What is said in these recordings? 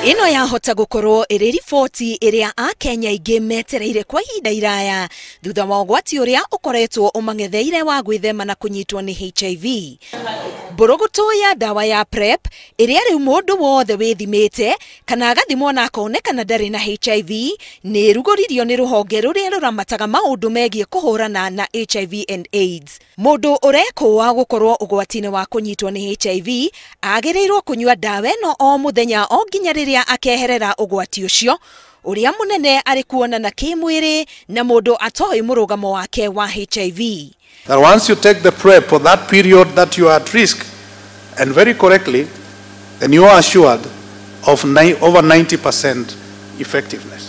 Ĩno yahota gũkorwo ĩrĩ riboti ĩrĩa akenya aingĩ metereire kwa ihinda iraya thutha wa ũgwati ũrĩa ũkoretwo ũmang'etheire wa gwĩthema na kũnyitwo nĩ HIV. Mbũrũgũtũ ya ndawa ya PrEP ĩrĩa rĩu mũndũ wothe wĩthimĩte kana agathimwo na akonekana ndarĩ na HIV nĩ ĩrugũririo nĩ rũhonge rũrĩa rũramataga maũndũ megiĩ kũhũrana na HIV and AIDS. Mũndũ ũrekũa gũkorwo ũgwati-inĩ wa kũnyitwo nĩ HIV agĩrĩirwo kũnyua ndawa ĩno o mũthenya o nginya rĩrĩa akeherera ũgwati ũcio ũrĩa mũnene arĩ kuonana kĩmwĩrĩ na mũndũ atoĩ mũrũgamo wake wa HIV. That once you take the PrEP for that period that you are at risk, and very correctly, then you are assured of over 90% effectiveness.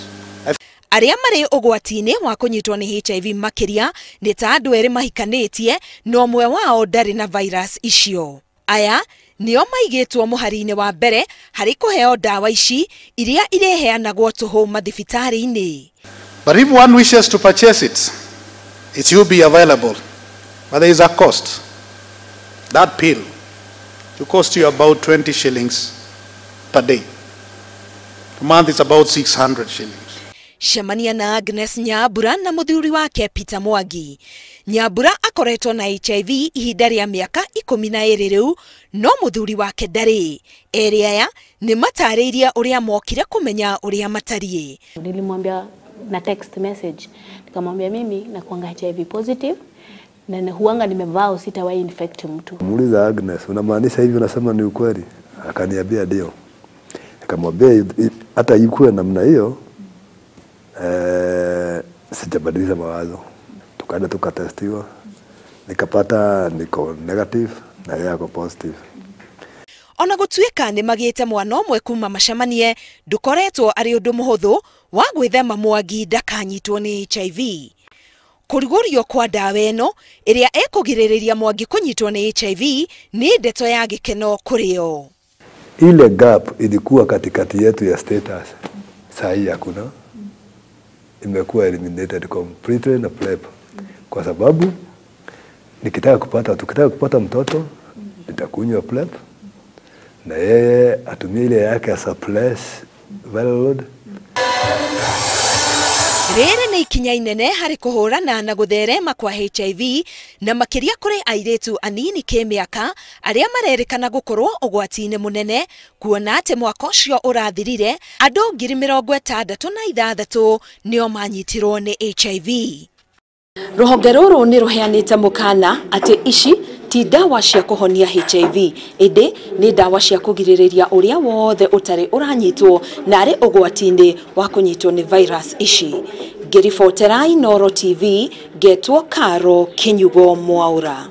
Arĩa marĩ ũgwati-inĩ wa kũnyitwo nĩ HIV makĩria nĩ ta andũ erĩ mahikanĩtie na ũmwe wao ndarĩ na virus icio. Aya nĩo maigĩtwo mũhari-inĩ wa mbere harĩ kũheo ndawa ici iria ireheanagwo tũhũ mathibitarĩ-inĩ. But if one wishes to purchase it, it will be available. But there is a cost. That pill will cost you about 20 shillings per day. Per month it's about 600 shillings. Cemania na Agnes Nyambura na mũthuri wake Peter Mwangi. Nyambura akoretwo na HIV ihinda rĩa mĩaka 12 rĩu, no mũthuri wake ndarĩ. Erĩ aya nĩ matarĩirie ũrĩa mokire kũmenya ũrĩa matariĩ. Nilimwambia na text message, nikamwambia mimi nakuanga HIV positive na huanga nimevaa sitawahi infect mtu. Muuliza Agnes, unamaanisha hivi, unasema ni ukweli? Akaniambia ndio. Nikamwambia hata ikuwe namna hiyo, sijabadilisha mawazo. Tukaenda tukatestiwa, nikapata niko negative na yeye ako positive. Ona gũtuĩka nĩ magĩte mwana ũmwe kuma macemanie, ndũkoretwo arĩ ũndũ mũhũthũ wa gwĩthema Mwangi ndakanyitwo nĩ HIV. Kũrugũrio kwa ndawa ĩno ĩrĩa ĩkũgirĩrĩria Mwangi kũnyitwo nĩ HIV nĩ ndeto ya gĩkeno kũrĩ o. Ile gap ilikuwa katikati yetu ya status, saa hii hakuna. Imekuwa eliminated completely na PrEP. Kwa sababu tukitaka kupata mtoto nitakunywa PrEP na yeye atumie ile yake ya suppress viral load. Rĩrĩ nĩ ikinya inene harĩ kũhũrana na gũtherema kwa HIV na makĩria kũrĩ airĩtu anini kĩmĩaka arĩa marerĩkana gũkorwo ũgwati-inĩ mũnene, kuona atĩ mwaka ũcio ũrathirire andũ 66,000 nĩo manyitirwo nĩ HIV. Rũhonge rũrũ nĩ rũheanĩte mũkana atĩ ici ti ndawa cia kũhonia HIV, ĩndĩ nĩ ndawa cia kũgirĩrĩria ũrĩa wothe ũtarĩ ũranyitwo na arĩ ũgwati-inĩ wa kũnyitwo nĩ virus ici. Ngĩribotera Inooro TV, ngetwo Karo Kinyugo Mwaura.